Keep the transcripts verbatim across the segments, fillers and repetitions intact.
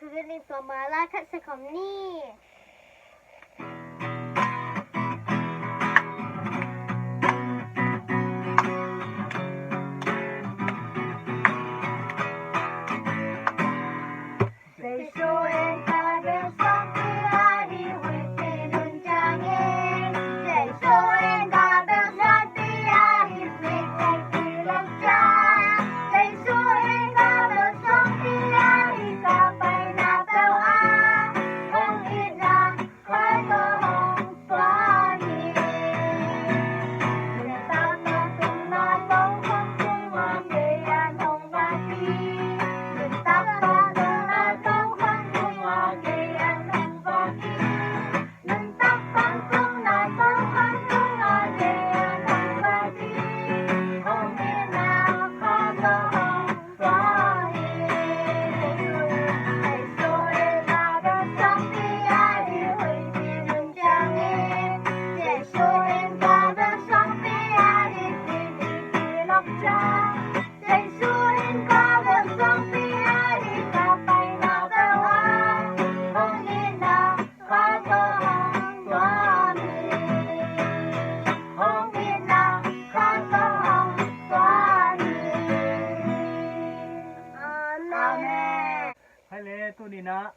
Vili pama la khat sa khawm ni. Amen. Hai le, tuni-in ah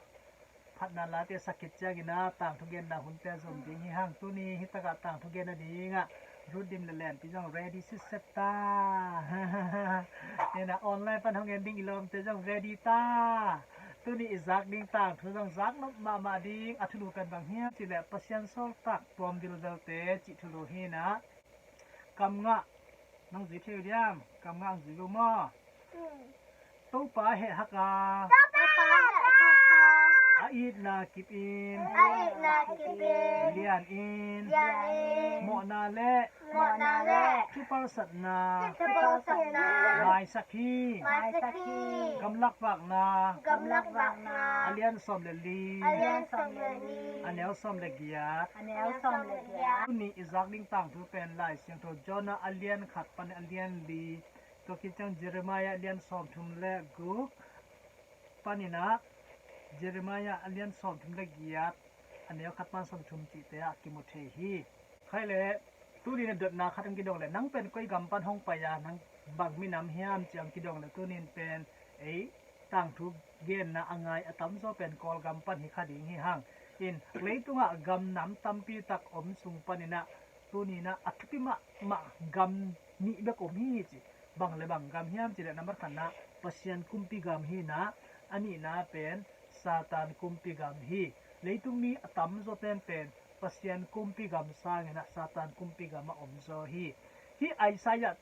phatna late sak khit ciangin ah tangthu genna hunte zom ding hi hang. Tuni hi takah tangthu genna dingah Ruth Dim le Lianpi zong ready sitset ta. Ina online pan hong en ding i lawmte zong ready ta. Tuni i zak ding tangthu zong zak nop mahmah ding. A thulu pen bang hiam cih leh Pasian sawltak tuam vilvelte cih thulu hi-in ah, kam ngah, nang zui thei uh diam? Kam ngah ang zui uh maw? Topa heh hak a, Topa heh hak a, a itna kip in, a itna kip in, lian in, lian in, mawhna le, mawhna le, thupalsatna, thupalsatna, maisak hi, maisak hi, Gamlak Vakna, Gamlak Vakna, a lian sawm le li, a lian sawm le li, a neu sawm le giat, a neu sawm le giat. Tuni i zak ding tangthu pen Lai Siangtho Jonah a lian khat pan a lian li, tua khit ciang Jeremiah a lian sawmthum le guk panin ah, Jeremiah a lian sawmthum le giat, a neu khat pan sawmthum cihte ah kimu thei hi. Khai le, tuni na dotna khat hong kidong le, nang pen koi gam pan hong pai a, nang bang minam hiam ci hong kidong le, tunin pen ei tangthu genna a ngai a tamzaw pen Kawlgam pan hi kha ding hi hang. In, leitungah gamnam tampi tak om sung panin ah, tuni-in ah a thupi mahmah gam nih bek om hi ci. Bang le bang gam hiam cih leh, nambat khatna Pasian kumpi gam hi-in ah, a nihna pen Satan kumpi gam hi. Leitung mi a tamzaw ten pen Pasian kumpi gam sangin ah Satan kumpi gam ah om zaw hi. Hih Isaiah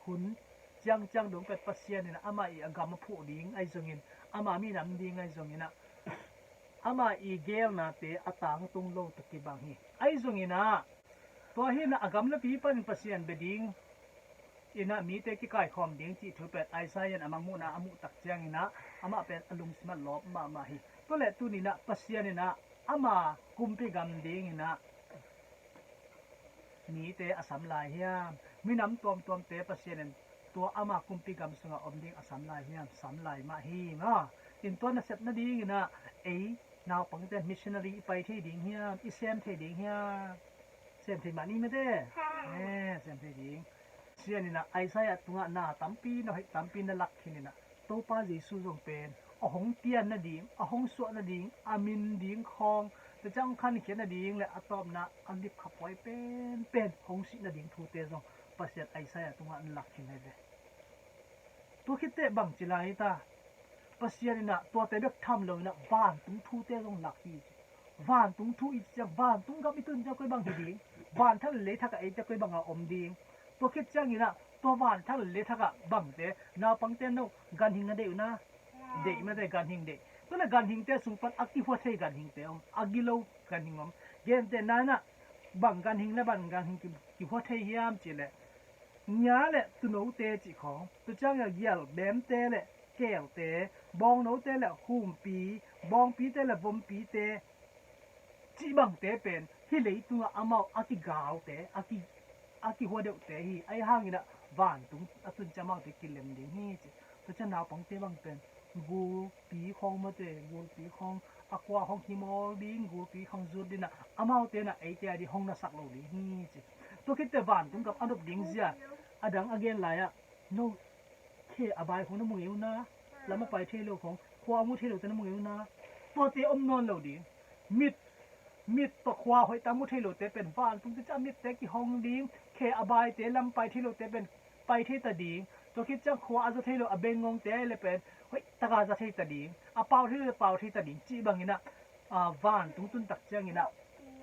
hun ciangciang dong pen Pasian in ah ama i a gam a phuh ding ahi zongin, ama minam ding ahi zongin ah, ama i geelnate a tangtung lo tawh kibang hi. Ahi zongin ah, tua hi-in ah a gam le pi panin Pasian bia ding in ah mite kikaikhawm ding cih thu pen Isaiah in a mangmuhna a muh tak ciangin ah amah pen a lungsim ah lawp mahmah hi. Tua leh tuni-in ah Pasian in ah ama kumpi gam dingin ah mite a sam lai hiam? Minam tuamtuamte Pasian in tua ama kumpi gam sungah om ding a sam lai hiam? Sam lai mah hi maw. In tua nasep nadingin ah ei naupangte missionary i pai thei ding hiam? I sem thei ding hiam? Sem thei mah ni mate. Eh, sem thei ding. Sian in ah Isaiah tungah na tampi, na hoih tampi na lak khin in ah, Topa Jesu zong pen a hong pian nading, a hong suah nading, a min ding khawng, tua ciang khankhiat nading le a tawpna a lipkhaphuai penpen hong sih nading thute zong Pasian Isaiah tungah na lak khin hi ve. Tua khitteh bangci lai ta? Pasian in ah tuate bek tham lo in ah vantung thute zong lak hi ci. Vantung thu i ci ciang, vantung gam i tun ciang koi bang hi ding? Vanthak le leithak ah eite koi bang a om ding? Tua khit ciangin ah tua vanthak le leithak ah bangte, naupangte no ganhing a deih uh na? Deih mate, ganhing deih. Tua leh ganhingte sung pan a kihua thei ganhingte om, a gilo ganhing om. Gentehna in ah bang ganhing le bang ganhing ki, kihua thei hiam cih leh, ngia le tuunote cih khawng, tua ciangin ah gialbemte le keelte, bawngnote le humpi, bawngpite le vompite cih bangte pen hih leitungah amau a kigaute, a ki, a kihua deuhte hi. Ahi hangin ah vantung a tun ciang amaute kilem ding hi ci. Tua ciang naupangte bang pen gulpi khawng mate, gulpi khawng a kua khawng hi mawl ding, gulpi khawng zut ding a, amaute na eite a ding hong na sak lo ding hi ci. Tua khitte vantung gam a nop ding zia a dang a gen lai-ah, no khe a bai khawng na mu ngei uh na, lam a pai thei lo khawng, khua a mu thei lo te na mu ngei uh na, tuate om nawn lo ding. Mit mit tawh khua hoih tak mu thei lote pen vantung te ciang mitte kihong ding, khe a baite lam pai thei lote pen pai thei ta ding, tua khit ciang khua a za thei lo a bengngongte le pen hoih taka za thei ta ding, a pau thei lo pau thei ta ding cih bangin ah, vantung tun tak ciangin ah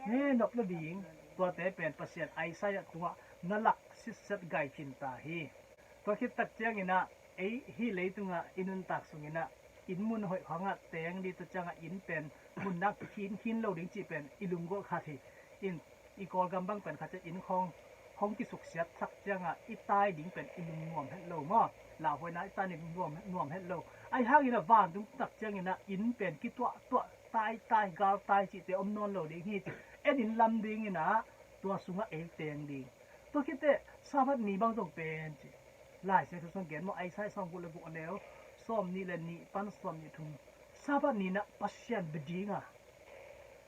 he nop lo ding. Tuate pen Pasian Isaiah tungah na lak sitset gai khin ta hi. Tua khit tak ciangin ah ei hih leitungah i nuntak sungin ah inn mun hoih khawngah teng ding, tua ciangah inn pen mun dang kikhin khin lo ding cih pen i lunggulh khat hi. In i Kawlgam bang pen khat ciah inn khawng hong kisuksiat tak ciangah i tai ding pen i lung nuam het lo maw? Lauhuaina i tai ding nuam, nuam het lo. Ahi hangin ah vantung tak ciangin ah inn pen kituahtuah, tai tai, gal tai cihte om nawn lo ding hi ci. En in lam dingin ah tua sungah ei teng ding. Tua khitte Sabbath ni bang zong pen ci. Lai Siangtho sung gen maw, Isaiah sawmguk le guk a neu sawmnih le nih pan sawmnih thum. Sabbath ni-in ah Pasian bia ding a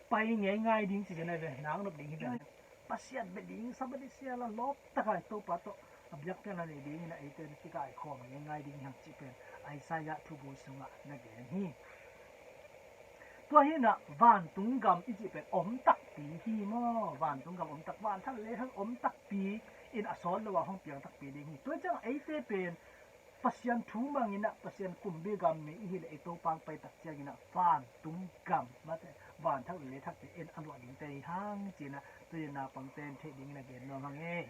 pai ngeingai ding ci zen a ve, nang nop ding hi pen. Pasian bia ding, Sabbath ni sial a lawp taka Topa tawh a biakpiakna nei dingin ah eite na kikaikhawm ngeingai ding hi hang cih pen Isaiah thubu sungah na gen hi. Tua hi-in ah vantung gam i cih pen om takpi hi maw? Vantung gam om tak, vanthak lethak om takpi in a sawt lo a hong piang takpi ding hi. Tua ciang eite pen Pasian thu mangin ah Pasian kumpi gam mi i hi leh i Topa hong pai tak ciangin ah vantung gam mate, vanthak lethakte en a luah dingte hi hang ci-in ah tua hi-in naupangte in theih dingin a gen nuam hang e.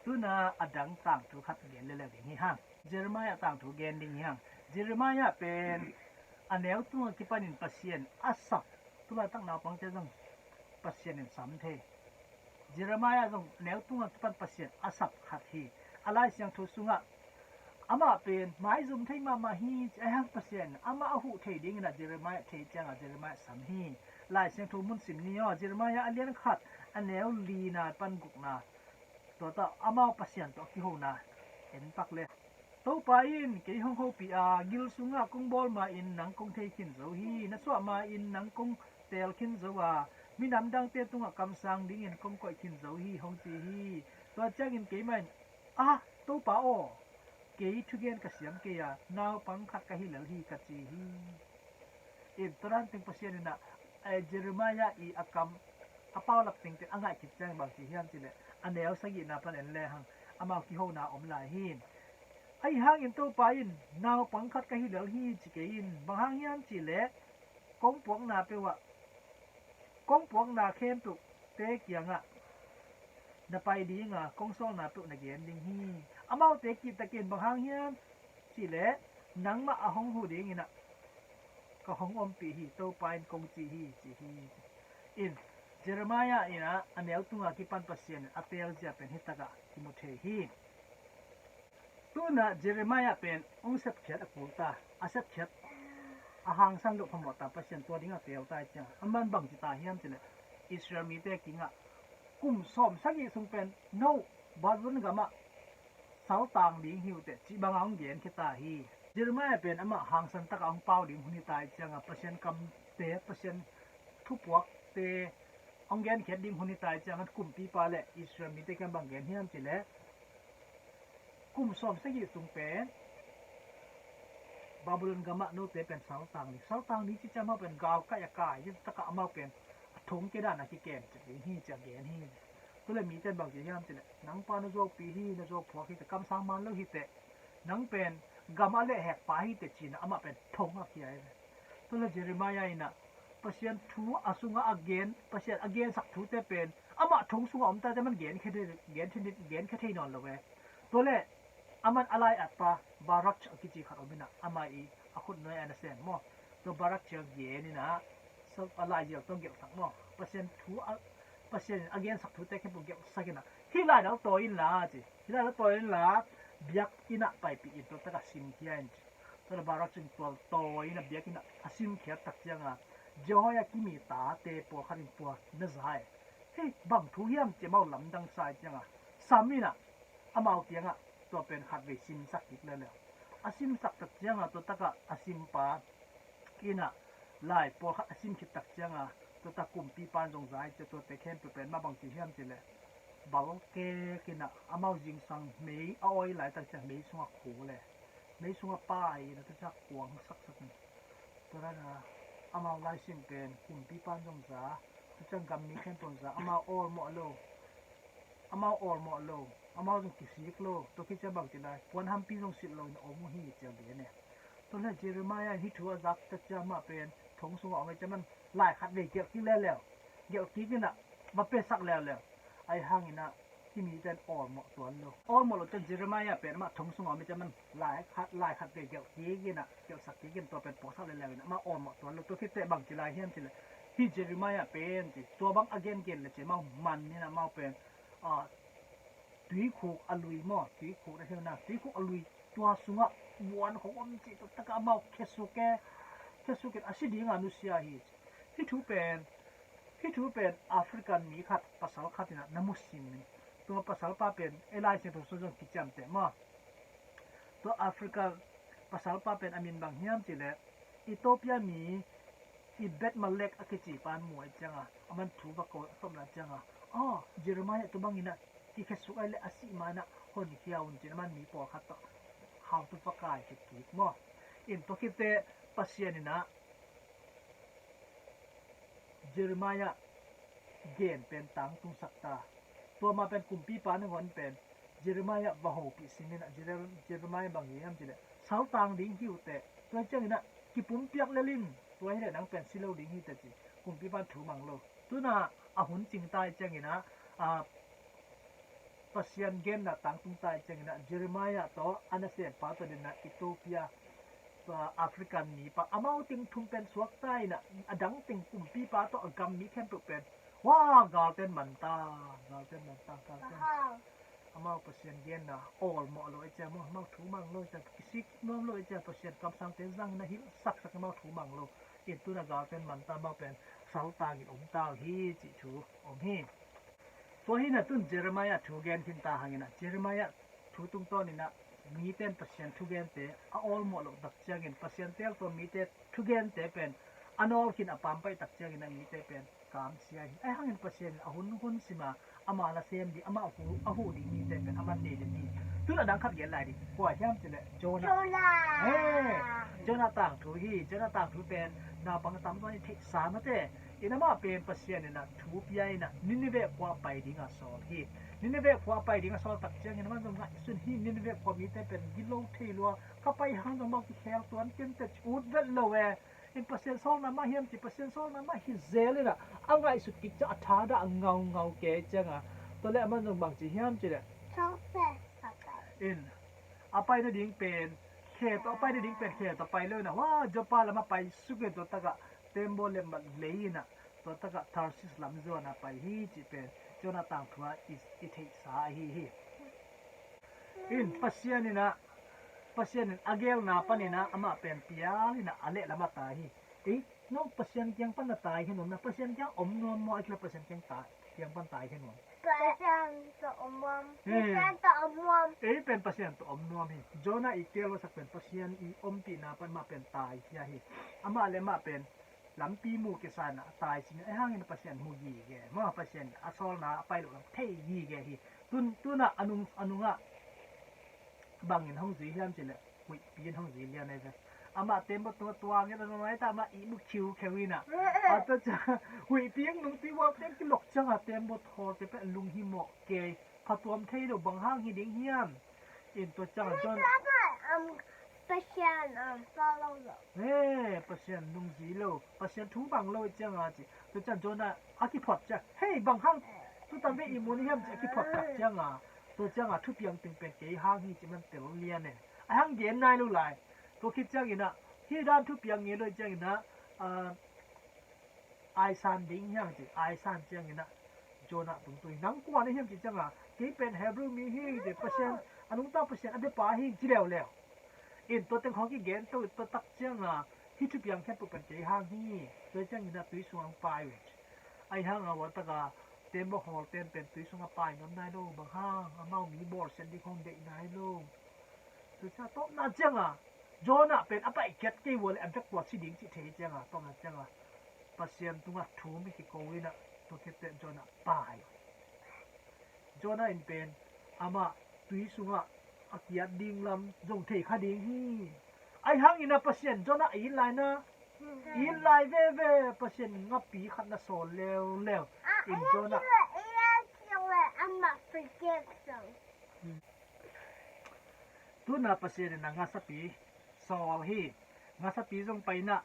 Tu-in ah a dang tangthu khat gen leleu ding hi hang. Jeremiah tangthu gen ding hi hang. Jeremiah pen a neu tungah kipanin Pasian a sap, tu laitak naupangte zong Pasian in sam thei. Jeremiah zong a neu tungah kipan Pasian a sap khat hi. A Lai Siangtho sungah amah pen maizum thei mahmah hi ci, ahi hang Pasian amah a huh thei dingin ah Jeremiah thei ciangah Jeremiah sam hi. Lai Siangtho mun sim ni aw, Jeremiah a lian khat a neu lina pan gukna. Tua tawh amau Pasian tawh kihona en pak le. Topa in kei hong hopih a, gil sungah kong bawl ma-in nang kong thei khin zo hi. Na suah ma-in nang kong teel khin zo a, minam dangte tungah kamsang dingin kong koih khin zo hi, hong ci hi. Tua ciangin keimah in, a, Topa aw, kei thugen ka siam kei a, naupang khat ka hi lel hi, ka ci hi. In tua dan teng Pasian in ah, eh, Jeremiah i a kam a paulap tengteng a ngaih khit ciang bang ci hiam cih leh a neu sagihna pan en le hang amau kihona om lai hi. Ahi hangin Topa in naupang khat ka hi lel hi ci kei in, bang hang hiam cih leh kong puakna peuh ah, kong puakna khempeuh te kiangah na pai ding a, kong sawlna peuh na gen ding hi. Amaute kihtakin bang hang hiam cih leh nangmah a hong huh dingin ah ka hong ompih hi, Topa in kong ci hi, ci hi. In Jeremiah in ah a neu tunga kipan Pasian in a teelzia pen hitakah kimu thei hi. Tu-in ah Jeremiah pen hong sepkhiat a kul ta, a sepkhiat a hangsan loh phamawh ta, Pasian tua dingah teel ta hi ciang a man bang ci ta hiam cih leh Israel mite kingah kum sawm sagih sung pen no Babylon gamah saltang ding hi uh teh cih bangah hong genkhia ta hi. Jeremiah pen amah hangsan takah hong pau ding hun hi ta hi ciangah Pasian kamte, Pasian thupuakte hong genkhiat ding hun hi ta hi ciangah kumpipa le Israel mite kiang bang gen hiam cih leh kum sawm sagih sung pen Babylon gamah note pen saltang ding, saltang ding ci ciang amau pen galkaih a kai hi takah amau pen a thong kei dan a kikem cih ding hi ci a gen hi. Tu le mite in bang ci hiam cih leh nangpa na zuaupi hi, na zuauphuak hi teh, kamsang man lo hi teh, nang pen gam a lehhek pa hi teh ci-in ah amah pen thong a kia hi. Tu le Jeremiah in ah Pasian thu a sungah a gen, Pasian a gensak thute pen amah thong sungah om ta te man genkhia thei, genkhia thei, genkhia thei nawn lo e. Tua le aman a lai-atpa Baruch a kici khat om in ah, amah i a khutnuai a nasem maw, tua Baruch ciang gen in ah, a laizial tawh gelhsak maw, Pasian thu a, Pasian in a gensak thute khempeuh gelhsak in ah, hih lai lal tawi inla ci, hih lai lal tawi inla biakinn ah paipih in, tua takah simkhia in ci. Tua le Baruch in tua tawi in ah biakinn ah a simkhiat tak ciangah Jehoiakim i tate pawlkhat in tua na za e. Hei, bang thu hiam ci amau lamdang sa hi ciangah sam in ah amau kiangah tua pen khatvei simsak kik lel e. A simsak tak cianga tua takah a simpa inah lai pawlkhat a sim khit tak cianga tua tak kumpipa in zong za i cia tuate khempeuh pen mah bang ci hiam cileh balkek inah amau zingsang mei a awi laitak ciang mei sungah khu le mei sungah pai inah tua ciang kuang saksak in tua dana amau laisim pen kumpipa in zong za tua ciang gam mi khempeuh in za amau awlmawh lo. Amau awlmawh lo, amau zong kisik lo, tua khit ciang bang ci lai puan hampi zong silh lo in a om uh hi cia gen e. Tua le Jeremiah in hih thu a zak tak ciang mah pen thong sungah om e cia man lai khat vei gelh kik leuleu, gelh kik inah va pesak leuleu. Ahi hanginah hih mite in awlmawh tuan lo. Awlmawh lo ciang Jeremiah pen amah thong sungah om e cia man lai khat lai khat vei gelh kik inah gelhsak kik in tua pen puaksak leuleu inah amah awlmawh tuan lo. Tua khit teh bang ci lai hiam cileh hih Jeremiah pen ci tua bang a gengen le ci amau man inah amau pen tuikhuk a lui maw, tuikhuk na hiau na tuikhuk a lui tua sungah vuan khong om cih tua takah amau khesuk e. Khesuk in a si dinga nusia hi. Hih thu pen hih thu pen African mi khat pasal khat inah na mu sim in tua pasalpa pen ei Lai Siangtho sung zong kiciamteh maw. Tua Africa pasalpa pen a min bang hiam cileh Ethiopia mi Ebed Melek a kici pan muai cianga a man thu va ko a tawmna cianga aw Jeremiah tua bangin a kikhesuk ai le a sih manah honkhia un cin a man mi pawlkhat tawh hautu pakai kik kik maw. In tua khit teh Pasian inah Jeremiah gen pen tangtung sak ta. Tua ma pen kumpipa nangawn pen Jeremiah va hopih simin ah Jeremiah bang hiam cileh saltang ding hi uh teh tua cianginah kipumpiak lel in tua hileh nang pen si lo ding hi teh ci kumpipa thu mang lo. Tuna a hun cingta i cianginah Pasian genna tangtung ta i cianginah Jeremiah tawh a nasempa tawh dinah Ethiopia African mipa amau ting thum pen suakta inah a dang ting kumpipa tawh a gam mi khempeuh pen wa galten manta galten manta galten amau Pasian genna awlmawh lo i ciang maw amau thu mang lo i ciang kisik nuam lo i ciang Pasian kamsangte zang na hilh saksak amau thu mang lo. In tuna galten manta amau pen saltangin om ta uh hi cih thu om hi. Tua hinah tun Jeremiah thu gen khinta hanginah Jeremiah thu tungtawninah miten Pasian thugente a awlmawh loh tak ciangin Pasian tel tua mite thugente pen a nawl khin a pampaih tak cianginah mite pen kamsia hi. Ahi hangin Pasian in a hunhun sima ama la sem ding amah a huh ding mite pen a man nei den hi. Tun a dang khat gen lai ding kua hiam cileh Jonah. Jonah tangthu hi. Jonah tangthu pen naupang tamzaw in theihsa mate. In amah pen Pasian inah thu pia inah Nineveh khua pai dinga sawl hi. Nineveh khua pai dinga sawl tak ciangin amah zong ngaihsun hi. Nineveh khua mite pen gilo thei lua ka pai hang zong mah kikhel tuan kente ci ut vet lo e. In Pasian sawlna mah hiam ci Pasian sawlna mah hi zel inah a ngaihsut kik ciang a thadah a ngaungau kei cianga tua le amah zong bang ci hiam cileh in a pai nading pen khe tawh a pai nading pen khe tawh pai lo inah wa Joppa lamah pai sukin tua takah tembaw lemmat lei inah tua takah Tarsis lam zuana pai hi cih pen Jonah tangthu ah i theihsa ahi hi. In Pasian inah Pasian in a gelna paninah amah pen pial inah a lehlam a tai hi. Ei nong Pasian kiang pan a tai hi nuam na Pasian kiang om nuam maw a kila Pasian kiang tai kiang pan tai hi nuam. Pasian tawh om nuam. Pasian tawh om nuam. Ei pen Pasian tawh om nuam hi. Jonah i kel vasak pen Pasian i ompihna pan mah pen tai hi ahi. Amah le mah pen lampi mu kisana a tai sin a hangin Pasian mu gige maw Pasian a sawlna a pai loh lam thei gige hi. Tun tunah a nung a nungah bangin hong zui hiam cileh huihpi in hong zui lian ei ve. Amah tembaw tua tua nget a nungai ta amah ihmu khiu kheu inah a tua ca huihpi in nungpi ual teng kilok cianga tembaw thawte peh lung hi mawh kei phatuam thei lo bang hang hi ding hiam. In tua cianga John Pasian um, follow lo. He Pasian nungzi lo Pasian thu bang lo i cianga ci tua ciang Jonah a kiphot ciang hei bang hang tutan ve i mun hiam ci a kiphot tak cianga tua cianga thupiang ting pen kei hang hi ci man tel lian e. A hang gen nai lo lai tua khit cianginah hi dan thupiang ngei lo i cianginah aisan ding hiang ci aisan cianginah Jonah tungtui nang kua na hiam ci cianga kei pen Hebrew mi hi ci Pasian a nungta Pasian a biapa hi ci leuleu. In tua teng khawng kigen to tua tak cianga hi thupiang khempeuh pen kei hang hi tua cianginah tui sungah hong pai uh. Ahi hanga ua taka tembaw hawl ten pen tui sungah pai nuam nai lo bang hang amau mi bawlsiat ding hong deih nai lo. Tua ciang tawpna cianga Jonah pen a paikhiat kei uh leh a vek tua si ding cih thei cianga tawpna cianga Pasian tungah thu mi kiko inah tua khitteh Jonah pai. Jonah in pen amah tui sungah a kiat ding lam zong thei kha ding hi. Ahi hangin a Pasian Jonah a it lai na, it lai veve Pasian ngapi khat na sawl leuleu. In Jonah tuna Pasian in a ngasapi sawl hi. Ngasapi zong paina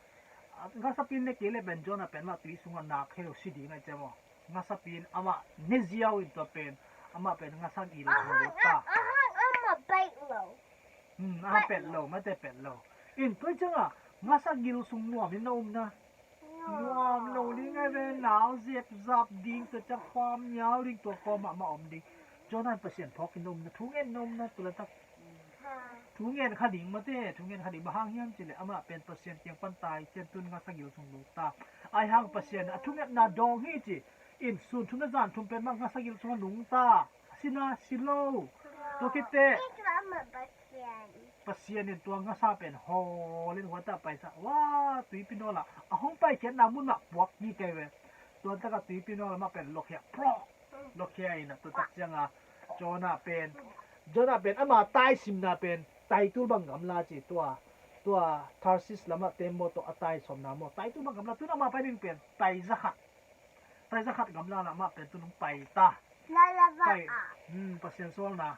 ngasapi ne kei le pen Jonah pen mah tui sungah nak helo si ding ai cem aw. Ngasapi in amah ne ziau in tua pen amah pen ngasa gil hang lut ta. Ahang amah pet lo. Hmm, a pet lo, mate pet lo. In tua cianga ngasa gil sung nuam in na um na. Nuam lo ding ai ve, nau zep zap ding tua ciang khuam nial ding tua kawmah mah om ding. Jonah in Pasian phawk in na um na, thu ngen na um na, tua latak thu ngen kha ding mate, thu ngen kha ding bang hang hiam cileh amah pen Pasian kiang pan tai cian tun ngasa gil sung lut ta. Ahi hang Pasian a thungetna dawng hi ci. In sun thum na zan thum pen mah ngasa gil sung a nung ta. A sina si lo. Tua khitteh Pasian in tua ngasa pen hawl in huata paisa. Wa, tuipi nawla a hong paikhiatna mun mah puak ni kei ve. Tua taka tuipi nawla mah pen lokhia prok. Lokhia in a tua tak cianga Jonah pen Jonah pen ama taisimna pen taitul bang gamla ci tua tua Tarsis lamah tem maw tawh a taisawmna maw taitul bang gamla tun ama pai ding pen taizakhat taizakhat gamla lamah pen tun hong pai ta. Pai. Hmm, Pasian sawlna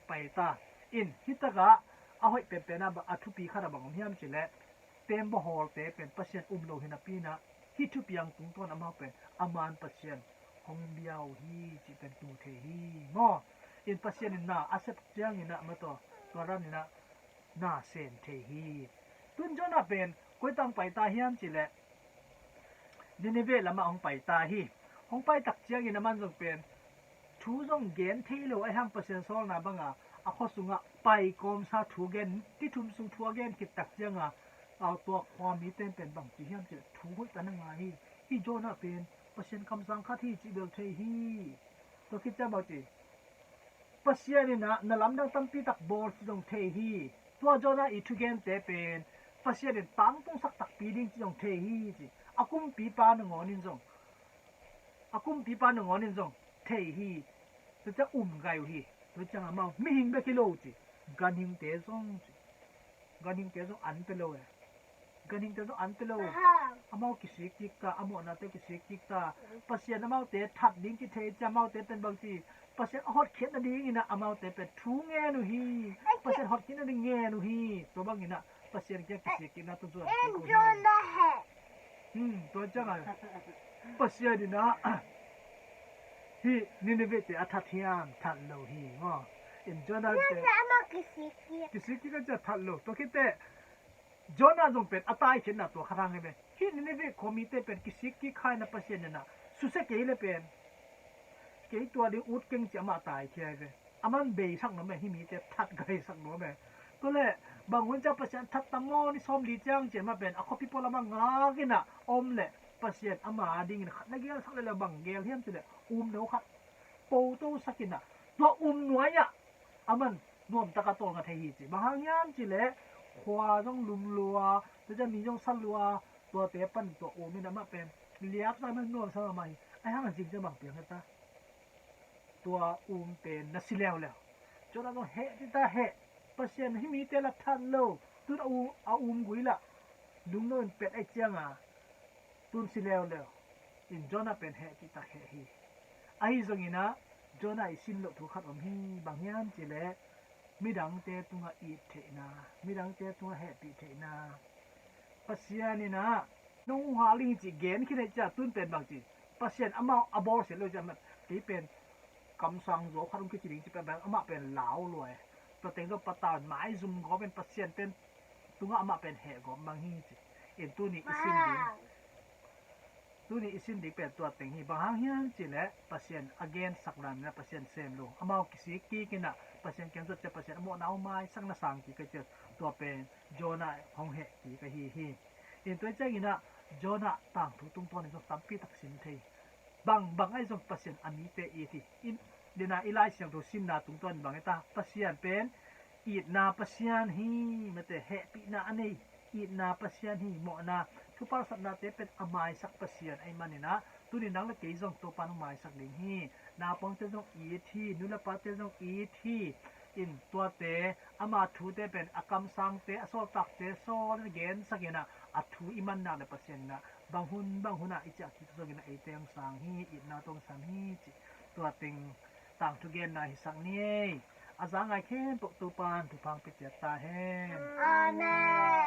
pai ta. In hitakah a hoih penpen a thupi khat a bang om hiam cileh tem bawhawlte pen Pasian um lo hi napi inah hih thupiang tungtawn amau pen aman Pasian hong bia uh hi cih pen tu thei hi maw? In Pasian in na a sep ciangin ah mataw tua ran inah na sem thei hi. Tun Jonah pen koi tang pai ta hiam cileh Nineveh lamah hong pai ta hi. Hong pai tak ciangin aman zong pen thu zong gen thei lo ahi hang Pasian sawlna banga a khua sungah pai kawmsa thu gen ti thum sung thu a gen khit tak cianga a tua khua mite pen bang ci hiam cileh thu hoih ta na ngai hi. Hih Jonah pen Pasian kamsang khat hi cih bel thei hi. Tua khit ciang bang ci Pasian inah na lamdang tampi tak bawl ci zong thei hi. Tua Jonah i thugente pen Pasian in tangtungsak takpi ding ci zong thei hi ci. A kumpipa nangawn in zong a kumpipa nangawn in zong thei hi. Tua ciang um gai uh hi. Tua ciang amau mihing bek hi lo ci. Ganhingte zong ci. Ganhingte zong an pe lo e. Ganhingte zong an pe lo. Amau kisik kik ta, a mawhnate kisik kik ta. Pasian amaute that ding kithei cia amaute pen bang ci. Pasian a hotkhiatna dingin ah amaute pen thu ngen uh hi. Pasian hotkhiatna ding ngen uh hi. Tua bangin ah Pasian kia kisik kikna tua zuan kik uh hi. Hmm, tua ciangah Pasian in ah hih Nineveh te a that hiam? That lo hi maw? In Jonah te kisik kik a cia that lo. Tua khit teh Jonah zong pen a taikhiatna tua khat hang hi ve. Hih Nineveh khuamite pen kisik kik khaina Pasian in ah susia kei le pen kei tua ding ut keng ci amah taikhia hi ve. Aman beisak nuam e, hih mite that gaisak nuam e. Tua le bang hun ciang Pasian that tam maw ni sawm li ciang cian mah pen a khuapi pualam a ngak in ah om le Pasian ama dingin khat na gelsak le le bang gel hiam ci le um no khat po to sak in ah tua um nuai ah aman nuamtaka tawlnga thei hi ci. Bang hang hiam ci le khua zong lum lua, tua ciang mi zong sa lua, tuate pan tua um in amah pen liapsa man nuamsa mahmah hi. Ahi hang a zing ciang bang piang heta tua um pen na si leuleu. Jonah zong heh ci ta heh. Pasian hih mite la that lo. Tun a um, a um gui lah lungno in pet ahi cianga tun si leuleu. In Jonah pen heh cihtak heh hi. Ahi zongin ah Jonah i sin loh thu khat om hi. Bang hiam ci le midangte tungah it theihna, midangte tungah hehpih theihna. Pasian in ah nong hal ding hi ci gen khin ahi cia tun pen bang ci Pasian amau a bawlsia lo cia kei pen kamsang zo khat hong kici ding ci pen bang amah pen lau lua e. Tua teng zong patau in maizum gawp in Pasian pen tungah amah pen heh gawp bang hi ci. In tuni i sin ding tuni i sin ding pen tua teng hi. Bang hang hiam ci le Pasian a gensak dan in ah Pasian sem lo. Amau kisik kik in ah Pasian kiang zuat cia Pasian a mawhna aw maisak na sang kik a cia tua pen Jonah hong heh kik ahi hi. In tua ciangin ah Jonah tangthu tungtawn in zong tampi tak sin thei. Bang bang ahi zong Pasian a mite it hi. In dena i Lai Siangtho sinna tungtawn bang i ta Pasian pen Itna Pasian hi, mate, hehpihna a nei itna Pasian hi. Mawhna, thupalsatnate pen a maisak Pasian ahih manin ah, tuni nang le kei zong Topa'n hong maisak ding hi. Naupangte zong it hi, nu le pate zong it hi. In tuate, ama thute pen a kamsangte, a sawltakte sawl in a gensak in ah, a thu i man nak le Pasian in ah, bang hun bang hun ah i ciah kik zongin ah eite hong sang hi, itna tawh hong sang hi, cih tua teng tangthu genna hisak ni ei. A za ngai khempeuh Topa'n thupha hong pia ciat ta hen. Amen.